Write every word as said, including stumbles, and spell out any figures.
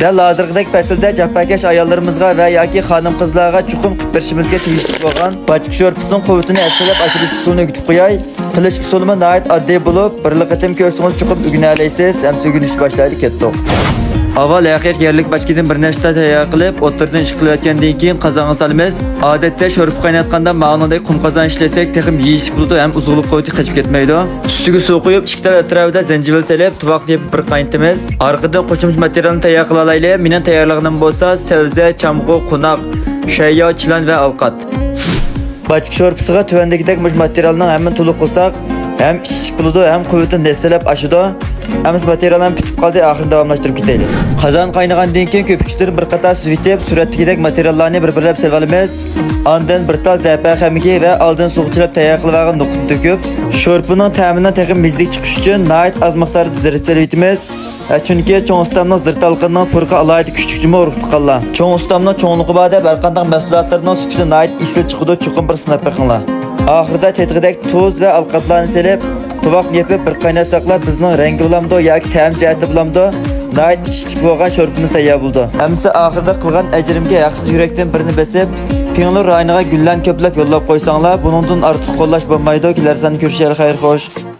دەل ھازىرقىدەك پەسىلدە جاپاكەش ئاياللىرىمىزغا ۋە ياكى خانىم-قىزلارغا چوقۇم قىلىپ بېرىشىمىزگە تېگىشلىك بولغان باچكا شورپىسىنىڭ قۇۋۋىتىنى ھەسسىلەپ ئاشۇرۇش ئۇسۇلىنى ئۆگىتىپ قوياي. قىلىش ئۇسۇلىمۇ ناھايىتى ئاددىي بولۇپ، بىرلا قېتىم كۆرسىڭىز چوقۇم ئۆگىنەلەيسىز. ئەمسە ئۆگىنىشنى باشلايلى، كەتتۇق. ئاۋۋال ھەقىقىي يەرلىك باچكىدىن بىر نەچچە تال تەييار قىلىپ، ئوتتۇرىدىن ئىش قىلىۋەتكەندىن كېيىن قازانغا سالىمىز. ئادەتتە شورپا قايناتقاندا ماۋۇنىڭدەك قۇم قازان ئىشلەتسەك تېخىمۇ يېيىشلىك بولىدۇ ھەم ئوزۇقلۇق قۇۋۋىتى قېچىپ كەتمەيدۇ. ئۈستىگە سۇ قۇيۇپ، ئىككى تال ئەتراپىدا زەنجىۋىل سېلىپ، تۇۋاقنى يېپىپ بىر قاينىتىمىز. ئارقىدىن قوشۇمچە ماتېرىيالنى تەييار قىلالايلى. مېنىڭ تەييارلىغىنىم بولسا سەۋزە، چامغۇر، قوناق، شەيياۋ، چىلان ۋە ئالقات. باچكا شورپىسىغا تۆۋەندىكىدەك مۇشۇ ماتېرىيالنىڭ ھەممىنى تولۇق قىلساق، ھەم ئىچىشلىك بولىدۇ، ھەم قۇۋۋىتى ھەسسىلەپ ئاشىدۇ. ئەمسە ماتېرىياللار پۈتۈپ قالدى، ئاخىرىنى داۋاملاشتۇرۇپ كېتەيلى. قازان قاينىغاندىن كېيىن كۆپۈكچىلىرىنى بىر قاتار سۈزۈۋېتىپ، سۈرەتتىكىدەك ماتېرىياللارنى بىر-بىرلەپ سېلىۋالىمىز. ئاندىن بىر تال زەپەرخەمىكى ۋە ئالدىن سۇغا چىلاپ تەييار قىلىۋالغان نوقۇتنى تۆكۈپ، شورپىنىڭ تەمىنىڭ تېخىمۇ مېززىلىك چىقىشى ئۈچۈن ناھايىتى ئاز مىقداردا زىرىت سېلىۋېتىمىز. ھە، چۈنكى چوڭ ئۇستامنىڭ زىرىت ھالقىنىنىڭ پۇرىقى ئالاھىدە كۈچلۈك جۇمۇ، ئۇرۇق-تۇغقانلار. چوڭ ئۇستامنىڭ چوڭلۇقى بار دەپ ھەرقانداق مەھسۇلاتلىرىنىڭ سۈپىتى ناھايىتى ئېسىل چىقىدۇ، چوقۇم بىر سىناپ بېقىڭلار. ئاخىرىدا تېتىغۇدەك تۇز ۋە ئالقاتلارنى سېلىپ، تۇۋاقنى يېپىپ بىر قايناتساقلا، بىزنىڭ رەڭگى بولامدۇ ياكى تەم جەھەتتە بولامدۇ، ناھايىتى ئىچكىچىلىك بولغان شورپىمىز تەييار بولىدۇ. ئەمسە ئاخىرىدا قىلغان ئەجرىمگە ھەقسىز يۈرەكتىن بىرنى بېسىپ، پىڭلۇ رايونىغا گۈللەرنى كۆپلەپ يوللاپ قويساڭلار، بۇنىڭدىن ئارتۇق قوللاش بولمايدۇ. كېلەر ساندا كۆرۈشەيلى، خەير خوش.